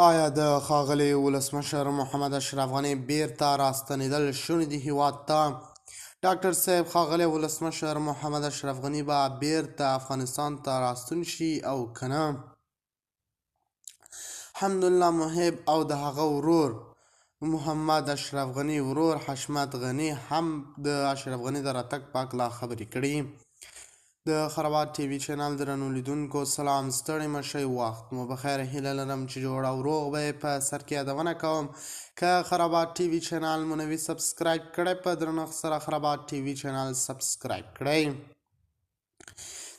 آیا د ښاغلي ولسمشر محمد اشرف غني بیرته راستنېدل شوني دي هیواد ته؟ ډاکټر صاحب، ښاغلی ولسمشر محمد اشرف غني به بیرته افغانستان ته راستون شي او کنه؟ حمدالله محب او د هغه ورور محمد اشرف غني ورور حشمت غني هم د اشرف غني د راتګ په هکله خبرې کړي. د خرابات ټي وي چینل درنو لیدونکو سلام، ستړي مه شئ، وخت مو بخیر. هیله لرم چې جوړ او روغ به. په سر کې یادونه کوم، که خرابات ټي وي چینل مو نوي سبسکرایب کړی، په درنښت سره خرابات ټي وي چینل سبسکرایب کړئ.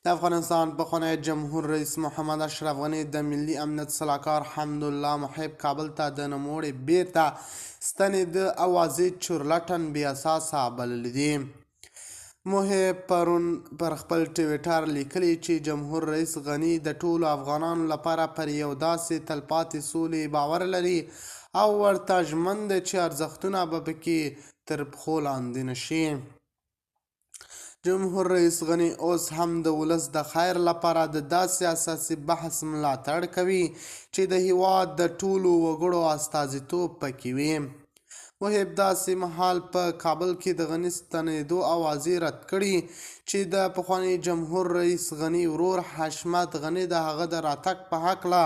د افغانستان پخوانی جمهور رئیس محمد اشرف غني د ملي امنیت سلاکار حمدالله محب کابل ته د نوموړي بیرته ستنېده اوازې چورلټن بې اساسه بللې دي. محب پرون پر خپل ټویټر لیکلي چې جمهور رئیس غني د ټولو افغانانو لپاره پر یو داسې تلپاتې سولې باور لري او ورته ژمن دی چې ارزښتونه به پکې تر پښو لاندې نه شي. جمهور رئیس غني اوس هم د ولس د خیر لپاره د داسې اساسي بحث ملاتړ کوي چې د هیواد د ټولو وګړو استازیتوب پکې وي. محب داسې مهال په کابل کې د غني ستنېدو اوازې رد کړي چې د پخواني جمهور رئیس غني ورور حشمت غني د هغه د راتګ په هکله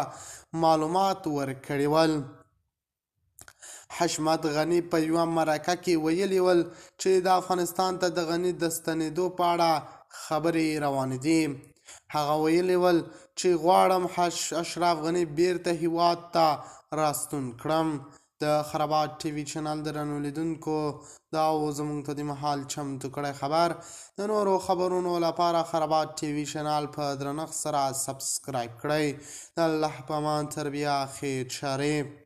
معلومات ورکړي ول. حشمت غني په یوه مرکه کې ویلي ول چې د افغانستان ته د غني د ستنېدو په اړه خبرې روانې دي. هغه ویلي ول چې غواړم اشرف غني بیرته هیواد ته راستون کړم. د خرابات ټي وي چینل درنو لیدونکو، دا و زموږ ته د مهال چمتو کړی خبر. د نورو خبرونو لپاره خرابات ټي وي چینل په درنښت سره سبسکرایب کړئ. د الله په امان، تر بیا، خیر چارې.